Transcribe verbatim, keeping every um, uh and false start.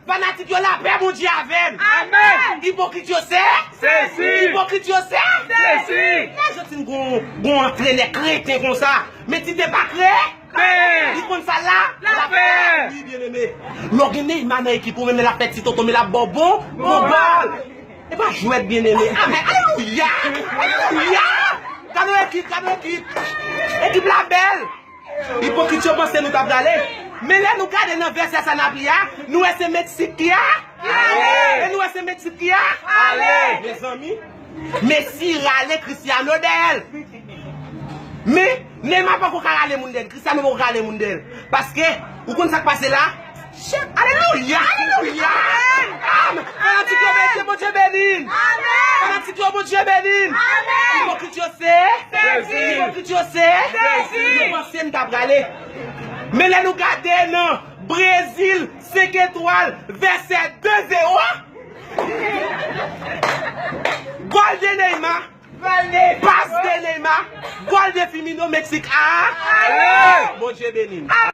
Fanatik yo, lapè Bondye avè n. Amèn. Ipokrit yo se? Sezi. Ipokrit yo se? Sezi. Lè Jantine gon, gon antrenè kreten konsa. Men Tite pa kre? Pen. Li konn sa la? Lapè. Lapè. Wi, byeneme. Lè w gen Neymar nan ekip ou, men l ap fè ti tonton, men l ap ba w bon, bon gòl. E pa jwèt, byeneme. Amèn. Alelouya. Alelouya. Gade yon ekip, gade yon ekip. Ekip la bèl. Ipokrit yo panse nou t ap prale. Men lè nou gade nan vèsè sa n ap li a, nou wè se Meksik ki a. Ale. E nou wè se Meksik ki a. Ale. Mezanmi, Messi rale Cristiano dèyè l. Men, Neymar poko ka rale moun dèyè l. Cristiano poko ka rale moun dèyè l. Paske, ou konn sa k pase la? Alelouya, alelouya. Amèn. Fanatik yo, Bondye, Bondye beni n. Amèn. Fanatik yo, Bondye beni n. Amèn. Ipokrit yo se? Sezi. Ipokrit yo se? Sezi. Nou panse n t ap prale. Men lè nou gade nan Brezil, senk etwal, vèsè de zewo. Gòl de Neymar. Pas de Neymar. Gòl de Firmino, Meksik a. Ale. Bondye beni n.